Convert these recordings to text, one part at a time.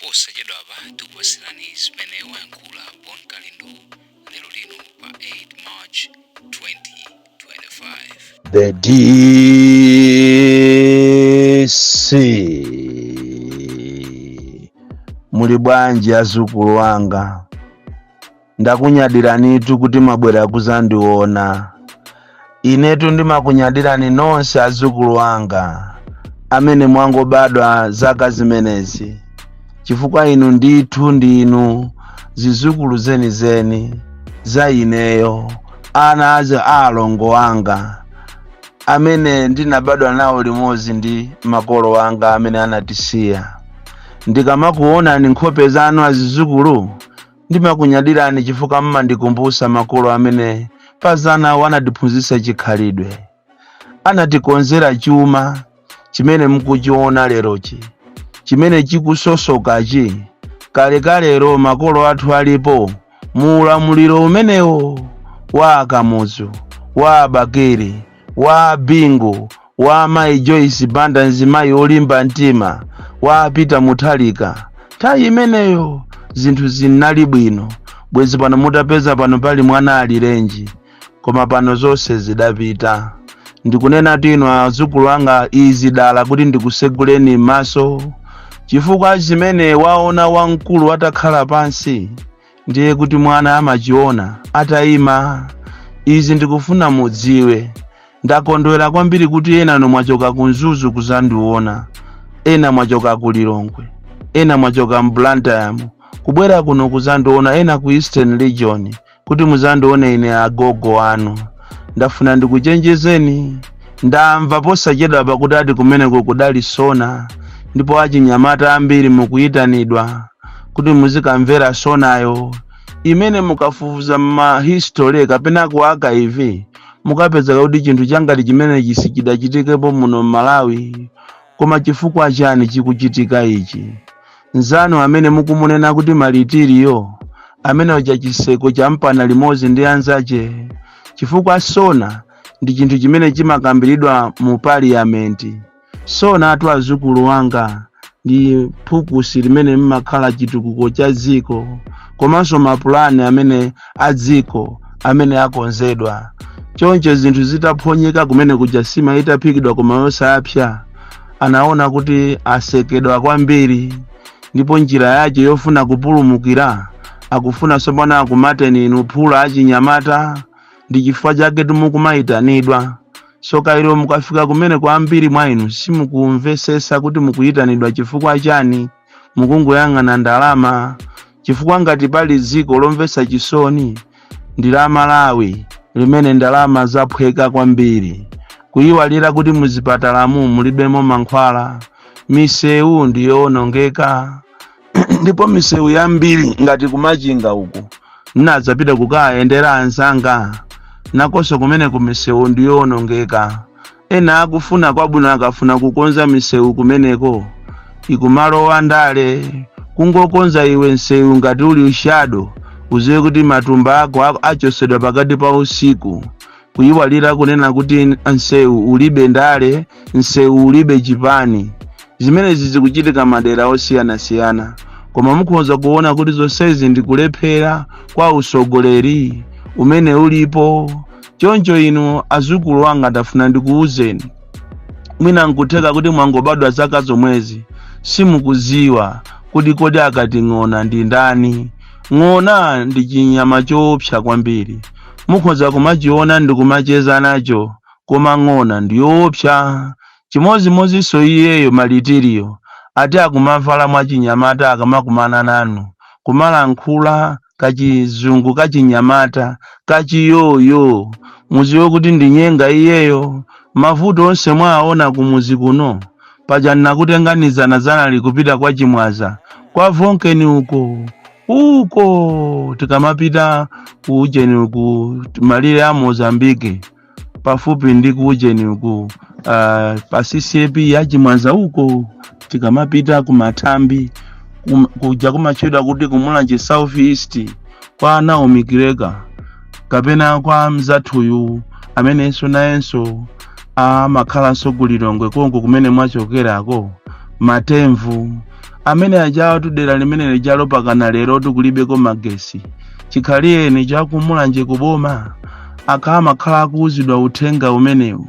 Posachedwapa tikupatsirani zimene wayankhula Bon Kalindo lero lino pa 8 March 2025. The DC, muli bwanji azukulu anga? Ndakunyadiranitu kuti mwabwera kuzandiona. Inetu ndimakunyadirani nonse azukulu anga amene mwangobadwa zaka zimenezi, chifukwa inu ndithu ndinu zizukulu zenizeni za ineyo, ana a alongo anga amene ndinabadwa nawo limodzi ndi makolo anga amene anatisiya. Ndikamakuonani nkhope zanu azizukulu, ndimakunyadirani chifukwa mmandikumbusa makolo amene pazanawo anatiphunzitsa chikhalidwe, anatikonzera chuma chimene mukuchiona lerochi, chimene chikusosokachi. Kalekalero makolo athu alipo mu ulamuliro umenewo wa Akamuzu, wa Abakiri, wa Bingu, wa Amayi Joyce Banda, mzimayi olimba mtima, wa Peter Mutharika, nthawi imeneyo zinthu zinali bwino. Bwezi pano mutapeza pano pali mwana alirenji, koma pano zonse zidapita. Ndikunena inu azukulu anga izi dala kuti ndikuseguleni m'maso, chifukwa zimene waona wamkulu atakhala pansi ndiye kuti mwana amachiona atayima. Izi ndikufuna mudziwe. Ndakondwera kwambiri kuti ena mwachoka ku Mzuzu kuzandiona, ena mwachoka ku Lilongwe, ena mwachoka m'Blantyre kubwera kuno kuzandiona, ena ku Eastern Region kuti muzandione ine agogo anu. Ndafuna ndikuchenjezeni. Ndamva posachedwa pakuti ati kumeneko kudali SONA, ndipo achinyamata ambiri mukuyitanidwa kuti muzikamvera SONAyo, imene mukafufuza ma history kapena ku archive mukapeza kuti chinthu changati chimenechi sichidachitikepo muno m'Malawi. Koma chifukwa chani chikuchitika ichi? Nzanu amene mukumunena kuti Malitiriyo, amene uja chiseko champana limodzi ndi anzache, chifukwa SONA ndi chinthu chimene chimakambiridwa mu parliament. SONA atu, azukulu wanga, ndi phukusi limene mmakhala chitukuko cha dziko komanso mapulani amene a dziko amene akonzedwa. Choncho zinthu zitaphonyeka kumene kuja, sima itaphikidwa koma yosapsa, anaona kuti asekedwa kwambiri, ndipo njira yace yofuna kupulumukira akufuna tsopano akumateni inu phula achinyamata. Ndi chifukwa chake timukumayitanidwa. Soka ilo mukafika kumene, kwambiri mwa inu simukumvesesa kuti mukuyitanidwa chifukwa chani, mukungoyang'ana ndalama. Chifukwa ngati pali dziko lomvetsa chisoni ndi la Malawi, limene ndalama zaphweka kwambiri, kuyiwalira kuti muzipatalamu mulibemo mankhwala, misewu ndiyowonongeka, ndipo misewu yambiri ngati kumachinga uku nnadzapita kukayendera anzanga, nakonso kumene kumisewu ndiyowonongeka. Ena akufuna kwabwino akafuna kukonza misewu kumeneko ikumalowa ndale. Kungokonza iwe msewu, ngati uli shadow, uziwe kuti matumba ako achosedwa pakati pa usiku, kuyiwalira kunena kuti msewu ulibe ndale, msewu ulibe chipani. Zimenezi zikuchitika madera osiyanasiyana, koma mukhoza kuona kuti zonsezi ndikulephera kwa usogoleri umene ulipo. Choncho inu azukulu anga, ndafuna ndikuwuzeni, mwina nkutheka kuti mwangobadwa zaka zomwezi, simukuziwa kuti kodi akati ng'ona ndi ndani. Ng'ona ndi chinyama choopsa kwambiri. Mukhoza kumachiona ndi kumacheza nacho, koma ng'ona ndi yoopsa. Chimodzimodzinso iyeyo Malitiriyo, ati akumavala mwachinyamata, akamakumana nanu kumalankhula kachizungu kachinyamata kachiyoyo, muziwe kuti ndi nyenga iyeyo. Mavuto onse mwaona kumuzi kuno paja, nakutenganizana zanali kupita kwa Chimwaza, kwa Vonkeni uko uko, tikamapita ku ujeni, ku malire a Mozambike, pafupi ndi ku ujeni uku, pa CCAP ya Chimwaza uko, tikamapita ku Mathambi, kuja kumatchedwa kuti kumulanje South East, kwa Naomi Kireka kapena kwa mzathuyu amenenso nayenso amakhalanso ku Lilongwe konko kumene mwachokerako, Matemvu. Amene ajawatu dera limene lijalo pakana lerotu kulibeko magesi. Chikhalireni chakumulanje kuboma akamakhala akuwuzidwa uthenga umenewu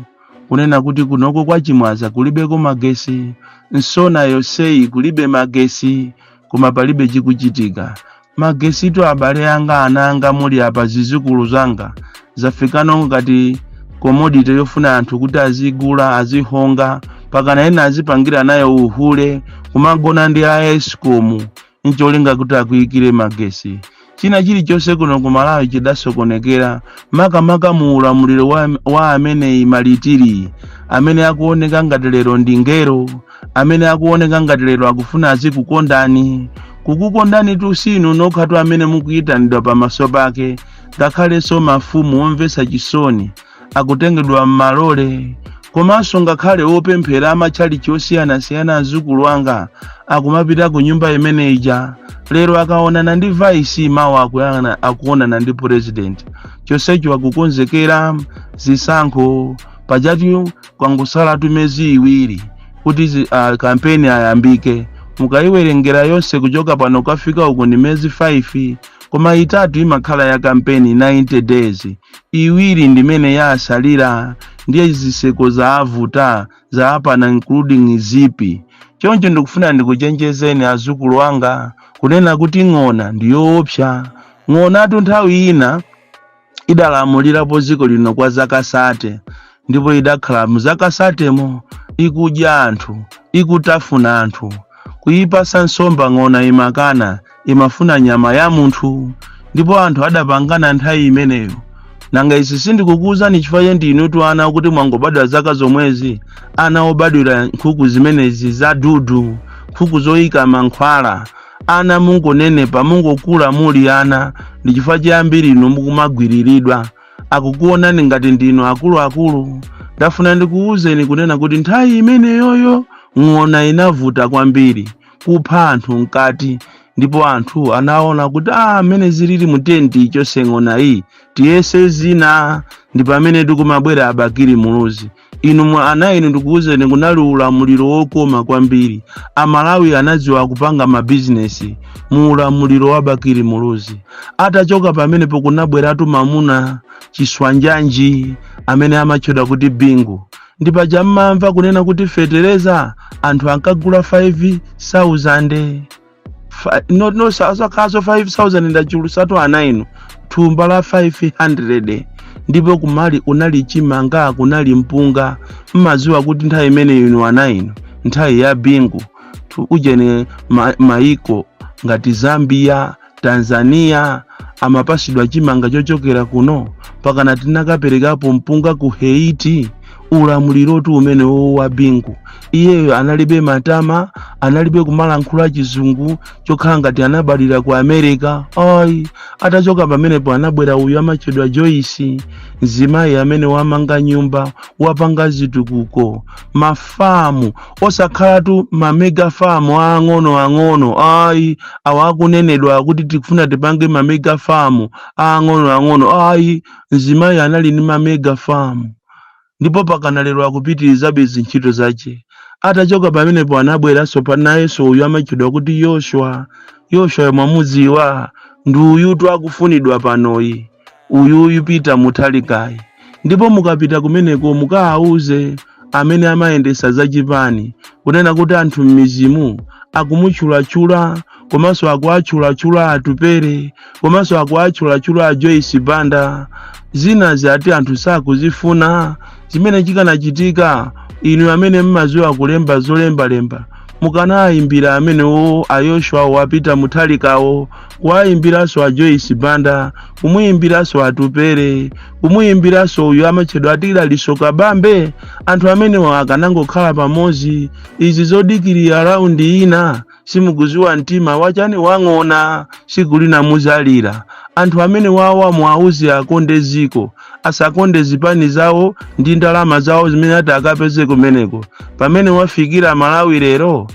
kunena kuti kunoko kwa Chimwaza kulibeko magesi, nsona yonseyi kulibe magesi, koma palibe chikuchitika. Magesitu abale anga, ana anga muli apa, zizukulu zanga, zafikano ngati commodity yofuna anthu kuti azigula, azihonga, pakana ena azipangira nayo uhule, kumagona ndi a Escom ncholinga kuti akuyikire magesi. China chilichonse kuno ku Malawi chidasokonekera, makamaka mu ulamuliro wa ameneyi malitiri, amene akuoneka ngati lero ndi ngero, amene akuoneka ngati lero akufuna azikukondani. Kukukondani tusinu nokhatu amene mukuyitanidwa pamaso pake, ngakhalenso mafumu omvetsa chisoni akutengedwa m'malole, komanso ngakhale opemphera amatchalichi osiyanasiyana, azukulu anga, akumapita ku nyumba imene ija. Lero akaonana ndi vice, mawa akuonana ndi president. Chonsecho akukonzekera zisankho. Pajatu kwangosalatu miyezi 2 kuti kampeni ayambike. Mukayiwerengera yonse kuchoka pano kafika uku ndi miyezi 5, koma 3 imakhala ya kampeni, 90 days, 2 ndimene yasalira. Ndiye ziseko zaavuta, zaapana, including zipi. Choncho ndikufuna ndikuchenjezeni azukulu anga kunena kuti ng'ona ndiyoopsa. Ng'onatu nthawi ina idalamulirapo dziko lino kwa zaka 30, ndipo idakhala mu zaka 30mo ikudya anthu, ikutafuna anthu. Kuyipasa nsomba ng'ona imakana, imafuna nyama ya munthu. Ndipo anthu adapangana nthawi imeneyo. Nanga izi sindikukuwuzani chifukwa ndinutu ana kuti mwangobadwa zaka zomwezi, ana obadwira nkhuku zimenezi za dudu, nkhuku zoyika mankhwala. Ana mungonenepa, mungokula muli ana, ndi chifukwa chiyambiri inu mukumagwiriridwa, akukuonani ngati ndinu akuluakulu. Ndafuna ndikuwuzeni kunena kuti nthawi imeneyoyo ng'ona inavuta kwambiri kupha anthu mkati, ndipo anthu anaona kuti amene zilili mu tenti ichonse ng'ona iyi, tiyese zina. Ndi pamene tikumabwera abakiri Muluzi. Inu mwa ana inu, ndikuwuzeni, kunali ulamuliro wokoma kwambiri. Amalawi anadziwa kupanga mabizinesi mu ulamuliro wa Bakiri Muluzi. Atachoka pamenepo kunabweratu mamuna chiswanjanji amene amatchedwa kuti Bingu. Ndi paja mmamva kunena kuti fetereza anthu ankagula 5000. No, no, sakhaso 5000, ndachulusatu ana inu, thumba la 500. Ndipo kumali kunali chimanga, kunali mpunga. Mmadziwa kuti nthawi imene inu ana inu, nthawi ya Bingu, ujene maiko ngati Zambia, Tanzania amapasidwa chimanga chochokera kuno, pakana tinakaperekapo mpunga ku Haiti. Ulamulirotu umenewo wa Bingu. Iyeyo analibe matama, analibe kumalankhula chizungu chokhala ngati anabadwira ku America, ayi. Atachoka pamenepo anabwera uyu amatchedwa Joyce, mzimayi amene wamanga nyumba, wapanga zitukuko, mafamu, osakhalatu mamega famu ang'ono ang'ono, ayi, awa akunenedwa kuti tikufuna tipange mamega famu ang'ono ang'ono, ayi. Mzimayi anali ndi mamega famu, ndipo pakana lero akupitirizabe zintchito zace. Atachoka pamenepo anabweranso panayenso uyu amatchedwa kuti Yoshua. Yoshua mwamudziwa, ndi uyutu akufunidwa panoyi, uyuyu Peter Mutharikayi. Ndipo mukapita kumeneko mukawauze amene amayendesa zachipani kunena kuti anthu m'mizimu akumutchulatchula, komanso akuatchulatchula Atupere, komanso akuatchulatchula a Joyce Banda. Zinazi ati anthu sakuzifuna. Chimene chikanachitika, inu amene mmadziwa kulemba zolembalemba, mukanayimbira amenewo a Yoshua wapita Mutharikawo, kuwayimbiranso a Joyce Banda, kumuyimbiranso Atupere, kumuyimbiranso uyu amatchedwa Atilaliso Kabambe. Anthu amenewo akanangokhala pamodzi. Izi zodikirira round ina, simukuziwa mtima wachani wang'ona, siku lina muzalira. Anthu amene wawa muwauze akonde ziko, asakonde zipani zawo ndi ndalama zawo zimene ati akapeze kumeneko. Pamene wafikira Malawi lero,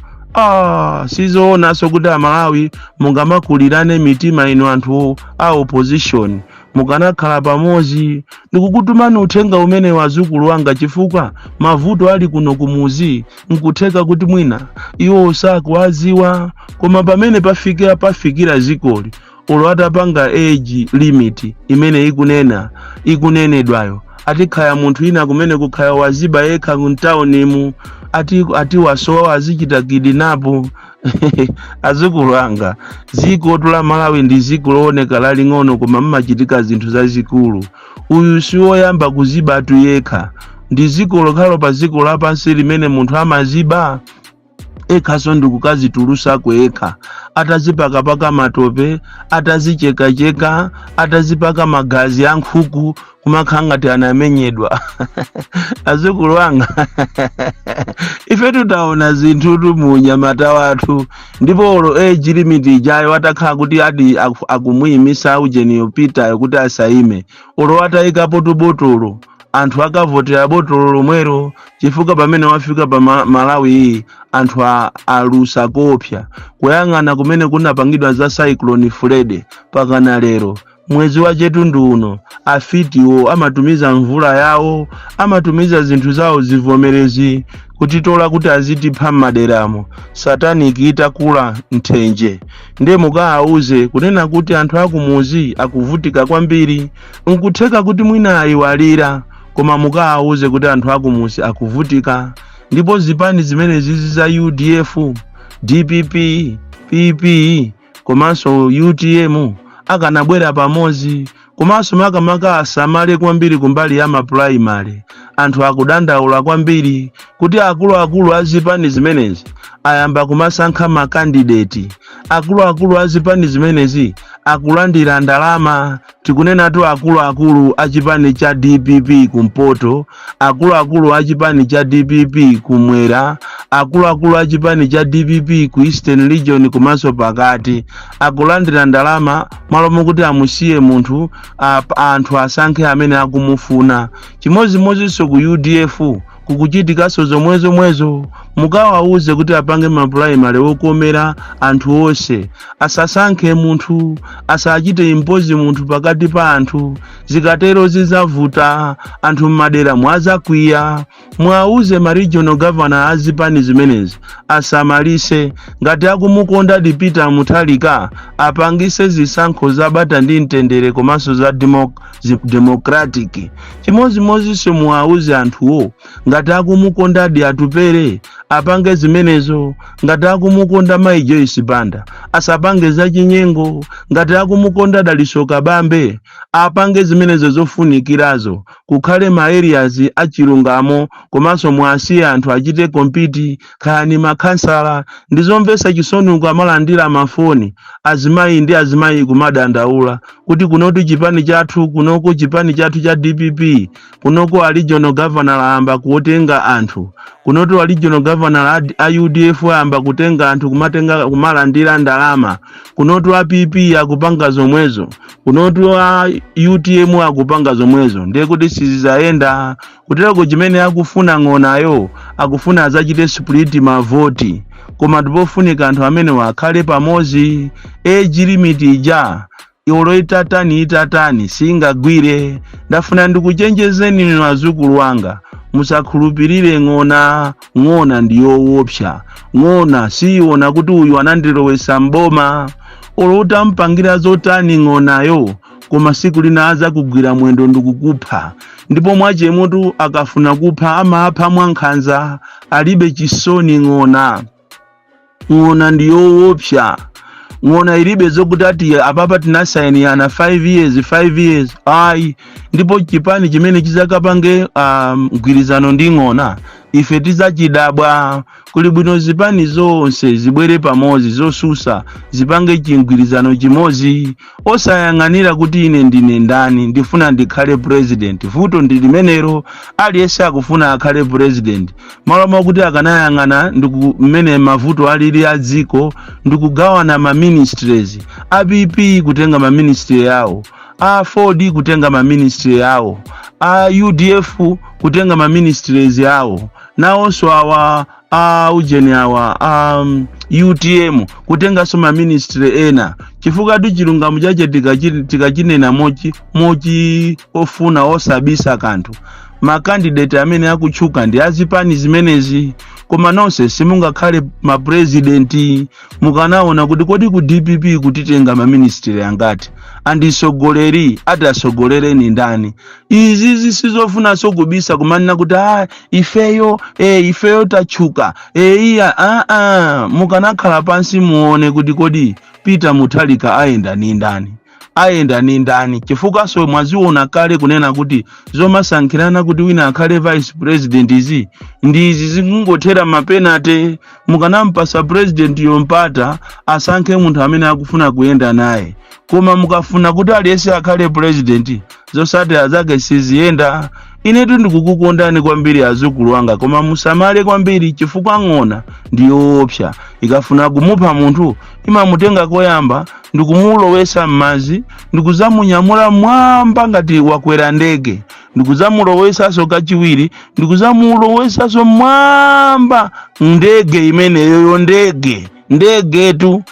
sizoonanso kuti Amalawi mungamakulirane mitima. Inu anthu a opposition, Mukanakhala pamodzi. Ndikukutumani uthenga umene, wazukulu wanga, chifukwa mavuto ali kuno kumuzi nkutheka kuti mwina iwo sakuwaziwa, koma pamene pafikira zikoli, olo atapanga age limit imene ikunenedwayo, atikhaya munthu ina kumene kukhaya waziba yekha mtaunimu, ati wasowa, azichita kidnap. Azukulu anga, dziko la Malawi ndi dziko looneka laling'ono, koma mmachitika zinthu zazikulu. Uyu siwoyamba kuzibatu yekha. Ndi dziko lokhalo pa dziko lapansi limene munthu amaziba ekhaso ndikukazitulusako yekha, atazipakapaka matope, atazichekacheka, atazipaka magazi a nkhuku, kumakhala ngati anamenyedwa. Azukulu anga, ife tutaona zinthutu mu unyamata wathu. Ndipo olo age limit ijayo atakhala kuti ati akumuyimisa ujeniyo Pitayo kuti asayime, olo atayikapo tubotolo, anthu akavotera botolo lomwero, chifukwa pamene wafika pa Malawi iyi, anthu alusa kopsa. Kuyang'ana kumene kunapangidwa za Cyclone Freddy, pakana lero mwezi wachetundu uno, afitiwo amatumiza mvula yawo, amatumiza zinthu zawo, zivomerezi, kutitola kuti azitipha m'maderamo, satanic itakula nthenje. Ndiye mukaawuze kunena kuti anthu akumuzi akuvutika kwambiri. Nkutheka kuti mwina ayiwalira, koma mukaawuze kuti anthu akumuzi akuvutika. Ndipo zipani zimene zizi za UDF, DPP, PP komanso UTM akanabwera pamodzi, komanso makamaka asamale kwambiri kumbali ya ma primary. Anthu akudandaula kwambiri kuti akuluakulu a zipani zimenezi ayamba kumasankha ma candidate. Akuluakulu a zipani zimenezi akulandira ndalama. Tikunenatu akuluakulu a chipani cha DPP kumpoto, akuluakulu a chipani cha DPP kumwera, akuluakulu a chipani cha DPP ku Eastern Region komanso pakati, akulandira ndalama malo mokuti amusiye munthu, anthu asankhe amene akumufuna. Chimodzimodzinso ku UDF kukuchitikanso zomwezomwezo. Mukawawuze kuti apange ma primary okomera anthu onse, asasankhe munthu, asachite impose munthu pakati pa anthu. Zikatero zizavuta, anthu m'madera mwazakwiya. Mwauze ma regional governor azipani zimenezi asamalise. Ngati akumukonda Peter Mutharika, apangise zisankho zabata ndi mtendere komanso za democratic. Chimodzimodzinso muwauze anthuwo, ngati akumukondadi Atupere, apange zimenezo. Ngati akumukonda Mayi Joyce Banda, asapange zachinyengo. Ngati akumukonda Daliso Kabambe, apange zimenezo zofunikirazo, kukhale ma areas achilungamo, komanso mwasiye anthu achite compete khani makhansala. Ndizomvetsa chisoni ukamalandira mafoni, azimayi ndi azimayi kumadandaula kuti kunoti chipani chathu kunoko, chipani chathu cha DPP kunoko, a regional governor ayamba kutenga anthu kunoto, a regional governor a UDF ayamba kutenga anthu, kumatenga, kumalandira ndalama kunoto, a PP akupanga zomwezo kunoto, a UTM akupanga zomwezo. Ndiye kuti sizizayenda kutereko. Chimene akufuna ng'onayo, akufuna azachite split mavoti, koma ndipofunika anthu amene akhale pamodzi. Age limit ija, olo itatani itatani, singagwire. Ndafuna ndikuchenjezeni inu azukulu anga, musakhulupirire ng'ona. Ng'ona ndi yoopsa. Ng'ona siyiona kuti uyu anandilowesa mboma. Olo utampangira zotani ng'onayo, koma siku lina azakugwira mwendo ndikukupha. Ndipo mwachemutu akafuna kupha, amapha mwankhanza, alibe chisoni ng'ona. Ng'ona ndi yoopsa. Ng'ona ilibe zokuti ati apapa tinasayiniyana 5 years, 5 years, ayi. Ndipo chipani chimene chizakapange mgwirizano ndi ng'ona, ife tidzachidabwa. Kuli bwino zipani zonse zibwere pamodzi, zosusa zipange chimgwirizano chimodzi, osayang'anira kuti ine ndine ndani, ndifuna ndikhale president. Vuto ndi limenelo, aliyense akufuna akhale president, malo mwakuti akanayang'ana mmene mavuto alili a dziko ndikugawana ma ministries. A PP kutenga ma ministry yawo, a Ford kutenga ma ministry yawo, a UDF kutenga ma ministries yawo, nawonso awa a ujeni awa UTM kutenganso maministry ena, chifukwa tu chilungamo chache tikachinena mochi ofuna osabisa kanthu, makandidate amene akutchuka ndi azipani zimenezi, koma nonse simungakhale mapurezidenti. Mukanaona kuti kodi ku DPP kutitenga maministry angati, andisogoleri ati asogolereni ndani? Izi zisizofunanso kubisa, kumanena kuti ah, ifeyo ifeyo tatchuka, iya, ah, ah. Mukanakhala pansi muone kuti kodi Peter Mutharika ayenda ni ndani, ayenda ni ndani, chifukwaso mwaziona kale kunena kuti zomasankhirana kuti wina akhale vice president, izi ndi izi zikungothera mapenate. Mukanampasa president yompata asankhe munthu amene akufuna kuyenda naye, koma mukafuna kuti aliyense akhale president, zosatira zake siziyenda. Inetu ndikukukondani kwambiri azukulu anga, koma musamale kwambiri chifukwa ng'ona ndiyoopsa. Ikafuna kumupha munthu imamutenga koyamba ndikumulowesa m'madzi, ndikuzamunyamula mwamba ngati wakwera ndege, ndikuzamulowesanso kachiwiri, ndikuzamulowesanso mwamba ndege imeneyoyo. Ndege ndegetu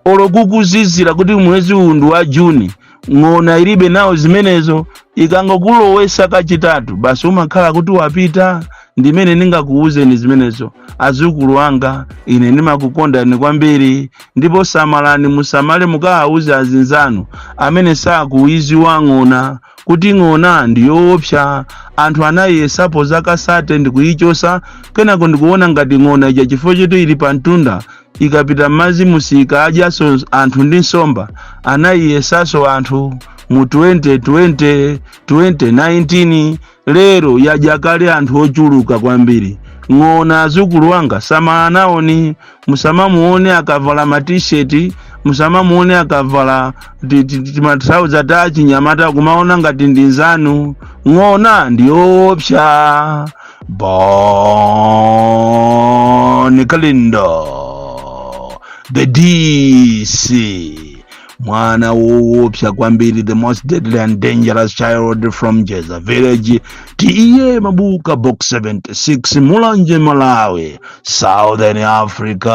olokukuzizira kuti mwezi uwu ndi wa Juni, ng'ona ilibe nawo zimenezo. Ikangokulowesa kachitatu basi umakhala kuti wapita. Ndimene ndingakuwuzeni zimenezo, azukulu anga. Ine ndimakukondani kwambiri, ndipo samalani, musamale mukawauze azinzanu amene sakuiziwa ng'ona kuti ng'ona ndiyoopsa. Anthu anayiyesapo zaka 30 ndikuyichosa, kenako ndikuona ngati ng'ona ija, chifukwa choti ili pa mtunda, ikapita m'madzi musika adyaso anthu ndi nsomba. Anayiyesaso anthu mu 2020, 2019, lero yadya kale anthu ochuluka kwambiri ng'ona. Azukulu anga, samala, musamamuone akavala matisheti, musamamuone akavala timatrauza ta chinyamata kumaona ngati ndi nzanu. Ng'ona ndiyoopsa. Bon Kalindo, the DC, mwana woopsa kwambiri, the most deadly and dangerous child from Jeza village, T/A Mabuka, Box 76, Mulanje, Malawi, Southern Africa.